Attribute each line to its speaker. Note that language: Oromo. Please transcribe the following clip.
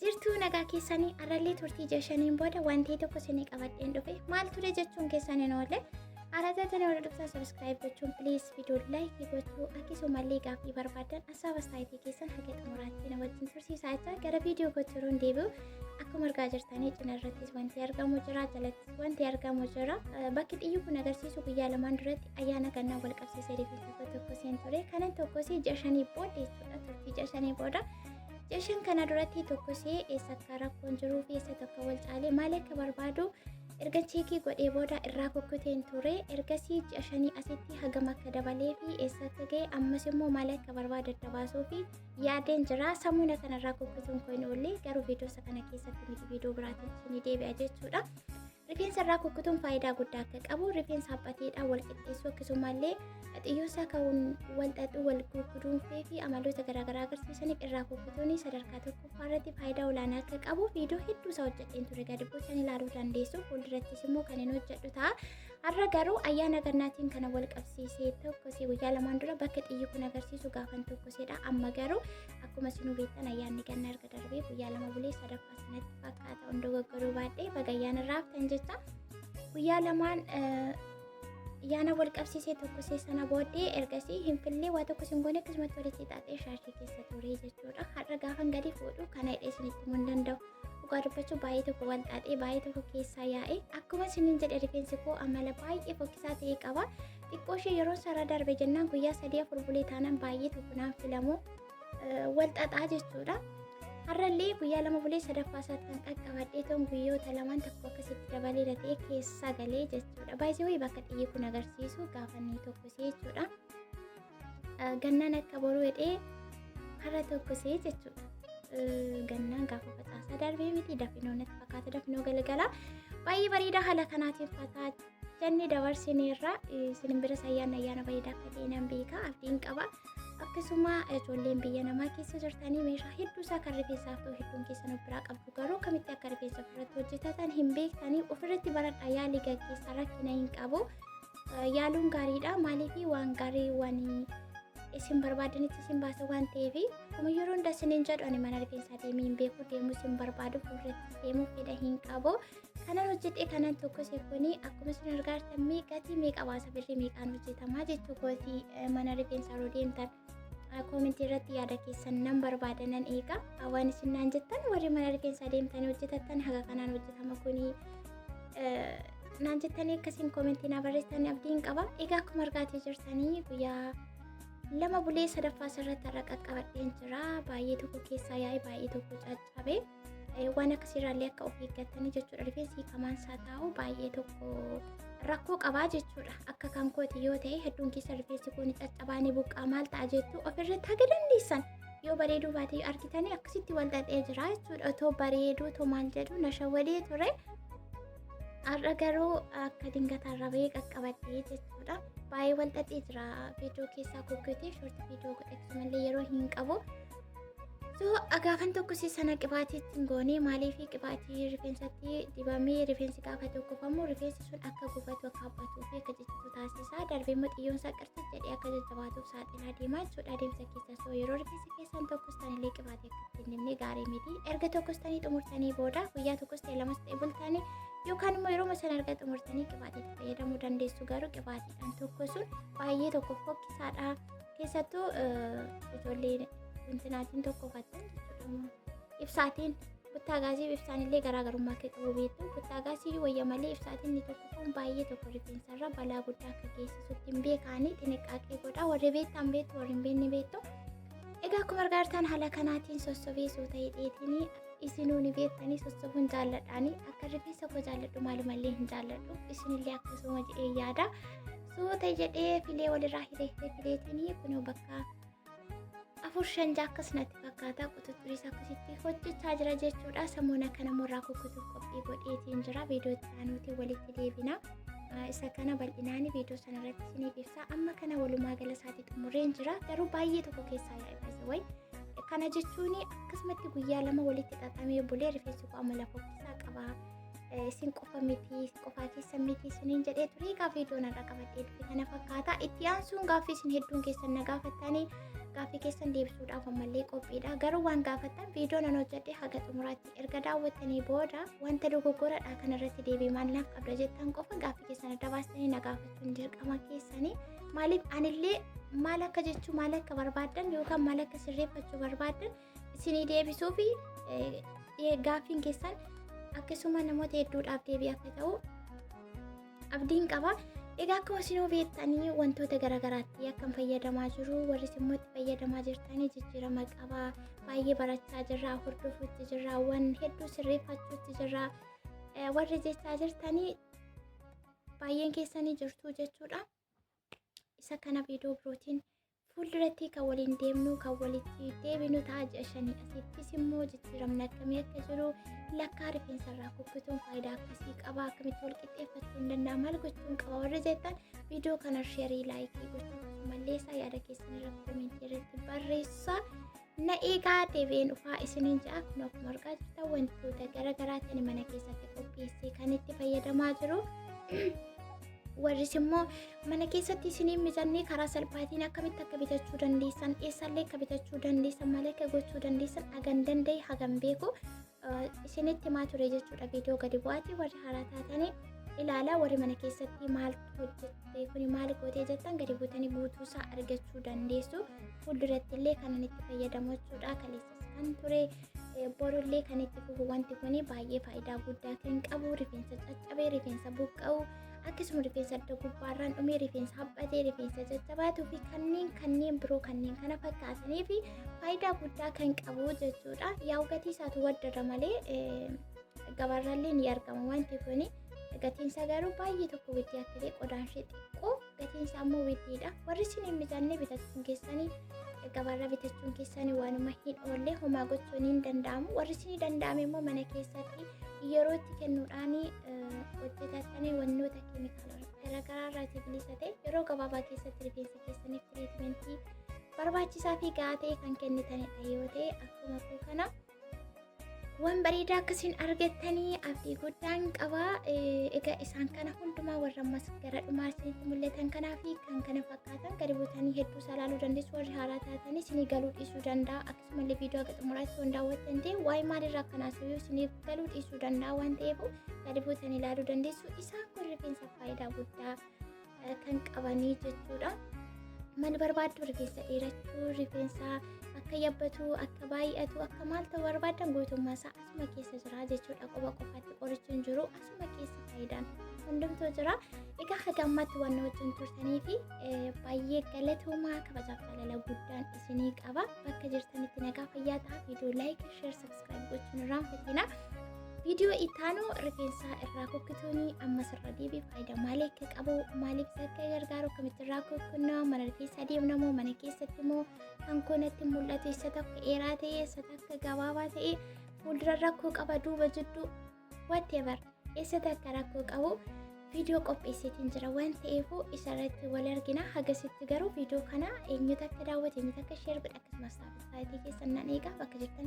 Speaker 1: Jirtuu nagaa keessanii arrallee turtii ji'a shaniin booda wantii tokko isinii qabadheen dhufe maal ture jechuun keessan hin oolle. Haaraa taatanii warra dhuftan subscribe gochuun please viidiyoo like gochuu akkasumallee gaaffii barbaadan hasaaba saayitii keessan haga xumuraatti na wajjin tursiisaa jecha gara viidiyoo kootti yeroon deebi'u akkuma argaa jirtanii cina irrattis wanti argamu jira jalattis wanti argamu jira. Bakki xiyyi kun agarsiisu guyyaa lamaan duratti ayyaana gannaa wal qabsiisee rifeensa koo tokko seen ture kanan tokkosee ji'a shanii booda jechuudha turtii ji'a shanii booda. Ji'a shan kana duratti tokkosee eessa akka rakkoon jiruu fi eessa tokko wal caalee maal akka barbaadu erga cheekii godhee booda irraa kukkuteen ture. Ergasii ji'a shanii asitti hagam akka dabalee fi eessa akka ga'e ammas immoo maal akka barbaadu adda baasuu fi yaadeen jira. Samuuna kanarraa kukkutuun koo hin oolle garuu viidiyoo isa kana keessatti miti viidiyoo biraatiin isinii deebi'a jechuudha. Rifeensa irraa kukkutuun faayidaa guddaa akka qabu rifeensa haphateedhaan wal qixxeessuu akkasumallee xiyyoonsaa ka'uun wal xaxuu wal guduunfee fi amaloota garaagaraa agarsiisaniif irraa kukkutuun sadarkaa tokkoffaa irratti faayidaa olaanaa akka qabu viidiyoo hedduu isaa hojjedheen ture gadi buusan ilaaluu dandeessu fuuldurattis immoo kan hin hojjedhu ta'a. Har'a garuu ayyaana gannaatiin kana wal qabsiisee tokkosee guyyaa lamaan dura bakka xiyyi kun agarsiisu gaafan tokkoseedha. Amma garuu akkuma isinuu beektan ayyaanni gannaa erga darbee guyyaa lama bulee sadaffaa sanatti fakkaata hunduu goggoruu baadhee baga ayyaana irraa haftan jecha guyyaa lamaan ayyaana wal qabsiisee tokkosee sana booddee ergasii hin fillee waa tokko sin goone akkasumatti walitti xaaxee shaashii keessa turee jechuudha. Har'a gaafan gadi fuudhu kana hidhee isinitti himuu hin danda'u. Dhugaa dubbachuu baay'ee tokko wal xaaxee baay'ee tokko keessaa yaa'e akkuma isiniin jedhe rifeensi koo amala baay'ee fokkisaa ta'e qaba. Xiqqoo ishee yeroo sarara darbe jennaan guyyaa sadii afur bulee taanaan baay'ee tokko naan filamu wal xaxaa jechuudha. Har'allee guyyaa lama bulee sadaffaa isaatti kan qaqqabadhee toon guyyoota lamaan tokko akkasitti dabaleera ta'e keessa galee jechuudha. Baay'ee wayii bakka xiyyi kun agarsiisu gaafa inni tokkosee jechuudha. Gannaan akka boruu jedhee har'a tokkosee jechuudha. Gannaan gaafa facaasaa darbee miti dafinoo natti fakkaata dafinoo galgala. Baay'ee bareedaa haala kanaatiin fataa jennee dabarsineerra. Isin biras ayyaanni ayyaana bareedaa akka ta'e nan beeka abdiin qaba. Akkasuma ijoolleen biyya namaa keessa jirtanii meeshaa hedduu isaa kan rifeensaaf ta'u hedduun keessan of biraa qabdu garuu akkamitti akka rifeensa ofirratti hojjetatan hin beektanii ofirratti baradhaa yaalii gaggeessaa rakkina hin qabu. Yaaluun gaariidha maaliif waan gaarii waan isin barbaadanitti isin baasa waan ta'eef akkuma yeroo hunda isiniin jedhu ani mana rifeensaa deemee hin beeku deemuu isin barbaadu fuuldurattis deemuu fedha hin qabu. Kanan hojjedhe kanan tokkose kuni akkuma isin argaa jirtan mee gatii meeqa baasa birrii meeqaan hojjetamaa jechuu kooti mana rifeensaa yeroo deemtan koomentii irratti yaada keessan nan barbaada nan eega waan isin naan jettan warri mana rifeensaa deemtanii hojjetattan haga kanaan hojjetama kuni naan jettanii akkasiin koomentii naa barreessitan abdiin qaba. Egaa akkuma argaatii jirtanii guyyaa lama bulee sadaffaa sirratti har'a qaqqabadheen jira. Baay'ee tokko keessaa yaa'e baay'ee tokko caccabe. Waan akkasiirraallee akka of eeggattanii jechuudha. Rifeensi hiikamaan isaa taa'u baay'ee tokko rakkoo qabaa jechuudha. Akka kan kooti yoo ta'e hedduun keessa rifeensi kun caccabaa ni buqqaa maal ta'a jettu ofirratti haga dandeessan yoo bareeduu baate argitanii akkasitti wal xaxee jira jechuudha. Otoo bareeduu otoo maal jedhu na shawwadee ture. Har'a garuu akka dingataarra bahee qaqqabadhee jechuudha. Baay'ee wal xaxee jira. Viidiyoo keessaa kukkutee short viidiyoo godhe akkasumallee yeroo hin qabu. So gaafan tokko si sana qibaatii ittiin goonee maaliif qibaatii rifeensatti dibamee rifeensi gaafa tokkofamu rifeensi sun akka gubatu akka haphatuu fi akka ciccitu taasisa. Darbee immoo xiyyoon isaa qirci jedhee akka jajjabaatuuf saaxilaa deema jechuudha adeemsa keessa. So yeroo rifeensa keessan tokkostan illee qibaatii akka ittiin dibne gaarii miti. Erga tokkostanii xumurtanii booda guyyaa tokkos ta'e lamas ta'e bultanii yookaan immoo yeroo sana erga xumurtanii qibaatiitti fayyadamuu dandeessu garuu qibaatiidhaan tokkosuun baay'ee tokko fokkisaadha. Keessattuu ijoollee intinaatiin tokkofattan jechuudha. Ibsaatiin buttaa gaasii fi ibsaan illee garaagarummaa akka qabu beektu. Buttaa gaasii wayya malee ibsaatiin inni tokkofamu baay'ee tokko rifeensarra balaa guddaa akka geessisutti hin beekaanii xiniqqaaqee godha. Warri beektan beektu warri hin beekne beektu. Egaa akkuma argaa jirtan haala kanaatiin sossobee suuta hidheetiin isinuu ni beektanii sossobuun jaalladhaanii akka rifeensa koo jaalladhu maalumallee hin jaalladhu isinillee akkasuma jedhee yaada. Suuta jedhee filee walirraa hiree hiree fileetiin kunoo bakka afur shan ja'a akkas natti fakkaata quxuxxuriis akkasitti hojjechaa jira jechuudha. Samoona kana morraa kukkutuuf qophii godheetiin jira. Viidiyoo itti aanuutiin walitti deebina. Isa kana bal'inaan viidiyoo sana irratti isiniif ibsa. Amma kana walumaa gala isaatii xumureen jira. Garuu baay'ee tokko keessaa yaa'e baay'ee Kana jechuun akkasumatti guyyaa lama walitti xaxamee bulee rifeensi koo amala fokkisaa qaba. Isin qofa miti, qofaa keessan miti isiniin jedhee ture. Egaa viidiyoon har'a qabadhee dhufe kana fakkaata. Itti aansuun gaaffii isin hedduun keessan na gaafattanii gaaffii keessan deebisuudhaaf ammallee qophiidha. Garuu waan gaafattan viidiyoo nan hojjedhe haga xumuraatti erga daawwattanii booda wanta dogoggoradha kanarratti deebii maal naaf qabda jettan qofa gaaffii keessan adda baastanii na gaafachuun dirqama keessanii. Maaliif anillee maal akka jechuu maal akka barbaaddan yookaan maal akka sirreeffachuu barbaaddan isinii deebisuu fi gaaffiin keessan akkasuma namoota hedduudhaaf deebii akka ta'u abdiin qaba. Egaa akkuma isinuu beektanii wantoota garaagaraatti akkam fayyadamaa jiru warri immoo itti fayyadamaa jirtanii jijjiirama qaba. Baay'ee barachaa jirra, hordofuutti jirra, waan hedduu sirreeffachuutti jirra. Warri jechaa jirtanii baay'een keessanii jirtu jechuudha. Isa kana viidiyoo birootiin fuulduratti kan waliin deemnu kan walitti deebinu ta'a. Ji'a shanii asittis immoo jijjiiramni akkamii akka jiru, lakkaa rifeensa irraa kukkutuun faayidaa akkasii qaba, akkamitti wal qixxeeffachuun danda'a, maal gochuun qaba warri jettan viidiyoo kana sheerii, laayikii gochuu akkasumallee isaa yaada keessan irratti koomentii irratti barreessaa. Na eegaa, deebi'een dhufaa isiniin ja'a. Kun akkuma argaa jirtan wantoota garaagaraatiin mana keessatti qopheessee kan itti fayyadamaa jiru. Warris immoo mana keessatti isiniin mijannee karaa salphaatiin akkamitti akka bitachuu dandeessan, eessaallee akka bitachuu dandeessan, maal akka gochuu dandeessan hagan danda'e hagan beeku isinitti himaa ture jechuudha. Viidiyoo gadi bu'aati warri haaraa taatanii ilaalaa, warri mana keessatti maal hojjette kuni maal gootee jettan gadi buutanii guutuusaa argachuu dandeessu. Fuulduratti illee kanan itti fayyadamu jechuudha. Kaleessas kan ture, borullee kan itti fufu, wanti kuni baay'ee faayidaa guddaa kan qabu, rifeensa caccabee, rifeensa buqqa'u, akkasuma rifeensa adda gubbaarraan dhumee, rifeensa haphatee, rifeensa jajjabaatuu fi kanneen biroo kanneen kana fakkaatanii fi faayidaa guddaa kan qabu jechuudha. Yaa'u gatii isaatu waddara malee gabaarraallee ni argama wanti kuni. Gatiin isaa garuu baay'ee tokko widdii akka ta'e, qodaan ishee xiqqoo, gatiin isaa immoo widdiidha. Warri isin hin mijanne bitachuun keessanii, gabaarraa bitachuun keessanii waanuma hin oolle, homaa gochuun hin danda'amu. Warri isin danda'ame immoo mana keessatti yeroo itti kennuudhaan hojjetattanii wantoota keemikaala garaagaraa irraa bilisa ta'e yeroo gabaabaa keessatti rifeensa keessaniif tiriitmentii barbaachisaa fi gahaa ta'e kan kennitanidha yoo ta'e, akkuma koo kana waan bareedaa akkasiin argattanii abdii guddaan qaba. Egaa isaan kana hundumaa warra ammas gara dhumaa isinitti mul'atan kanaa fi kan kana fakkaatan gadi buutanii hedduu isaa ilaaluu dandeessu. Warri haaraa taatanii isinii galuu dhiisuu danda'a. Akkasumallee viidiyoo haga xumuraatti waan daawwattan ta'e waa'ee maalirraa akkanaa haasa'u isiniif galuu dhiisuu danda'a waan ta'eef gadi buutanii ilaaluu dandeessu. Isaan kun rifeensa faayidaa guddaa kan qabanii jechuudha. Maal barbaaddu? Rifeensa dheerachuu, rifeensa akka yabbatu, akka baay'atu, akka maal ta'u barbaadan guutummaa isaa asuma keessa jira jechuudha. Qofa qofaatti qorichi hin jiru, asuma keessa faayidaan hundumtuu jira. Egaa haga ammaatti waan na wajjin turtanii fi baay'ee galatoomaa, kabajaaf jaalala guddaan isinii qaba. Bakka jirtanitti nagaa fayyaa ta'a. Viidiyoo like, share, subscribe gochuun irraanfatina. Viidiyoo ittaanu rifeensa irraa kukkituun ammas irra deebi'ee faayidaa maalii akka qabu, maaliif akka gargaaru, akkamitti irraa kukkunna, mana rifeensaa deemna moo mana keessatti moo, kan koo natti mul'atu isa tokko dheeraa ta'e, isa tokko gabaabaa ta'e, fuuldura rakkoo qaba, duuba, jidduu, whatever, eessatti akka rakkoo qabu viidiyoo qopheesseetiin jira waan ta'eef isarratti wal argina. Hagasitti garuu viidiyoo kana eenyutu akka daawwate, eenyutu akka share godhe, akkasumas saayitii keessan nan eegaa bakka jirtan.